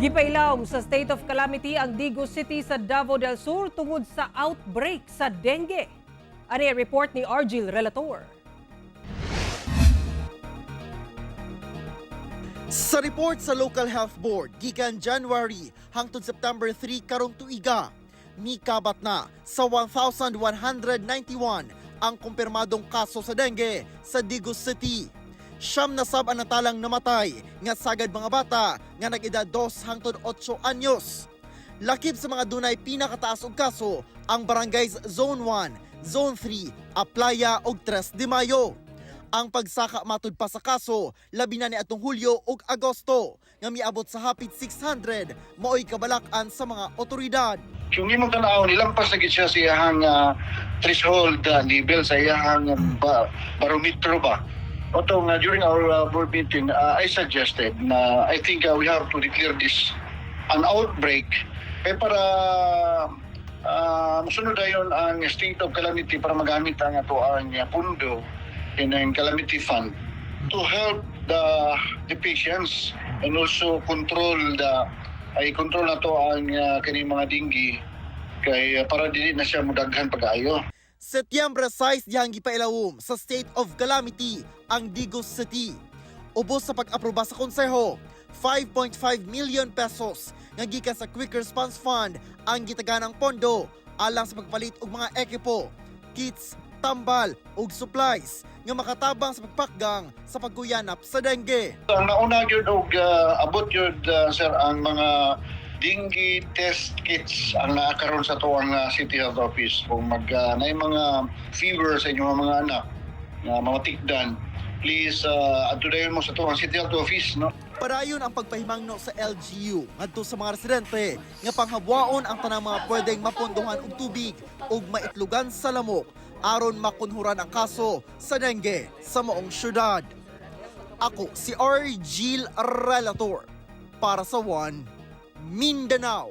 Gipailawom sa state of calamity ang Digos City sa Davao del Sur tungod sa outbreak sa dengue. Ani ang report ni Argil Relator. Sa report sa Local Health Board, gikan January hangtod September 3 karong tuiga, mikabat na sa 1,191 ang kumpirmadong kaso sa dengue sa Digos City. 9 na sab ang natalang namatay nga sagad mga bata nga nag-edad 2 hangtod 8 anyos. Lakip sa mga dunay pinakataas og kaso ang barangays Zone 1, Zone 3, Aplaya ug 3 de Mayo. Ang pagsaka matud pa sa kaso, labi na ni atong Hulyo ug Agosto, nga miabot sa hapit 600 maoy kabalak-an sa mga otoridad. Kung imong tan-awon, nilampas na gid siya sa iyahang threshold level sa iyahang barometro ba. Oto nga during our board meeting, I suggested na I think we have to declare this an outbreak kay para musunod dayon ang state of calamity para magamit ang ato ang pundo in ang calamity fund to help the patients and also control the ay control na to ang kining mga dinggi kay para dili na siya mudaghan pag-ayo. Setyembre 6 dihang gipailawom sa state of calamity ang Digos City. Ubos sa pag-aproba sa konseho, 5.5 million pesos nga gikan sa Quick Response Fund ang gitaganang pondo alang sa pagpalit og mga ekipo, kits, tambal ug supplies nga makatabang sa pagpakgang sa pagkuyanap sa dengue. Ang nauna gyud og abot gyud sir, ang mga dengue test kits ang naa karon sa tuang City Health Office. Kung mag naay mga fever sa inyong mga anak nga mamatikdan, please adto dayon mo sa tuang City Health Office, no. Padayon ang pagpahimangno sa LGU ngadto sa mga residente nga panghabwaon ang tanang mga pwedeng mapondohan og tubig ug maitlugan sa lamok aron makunhuran ang kaso sa dengue sa maong syudad. Ako si Argil Relator para sa One Mindanao.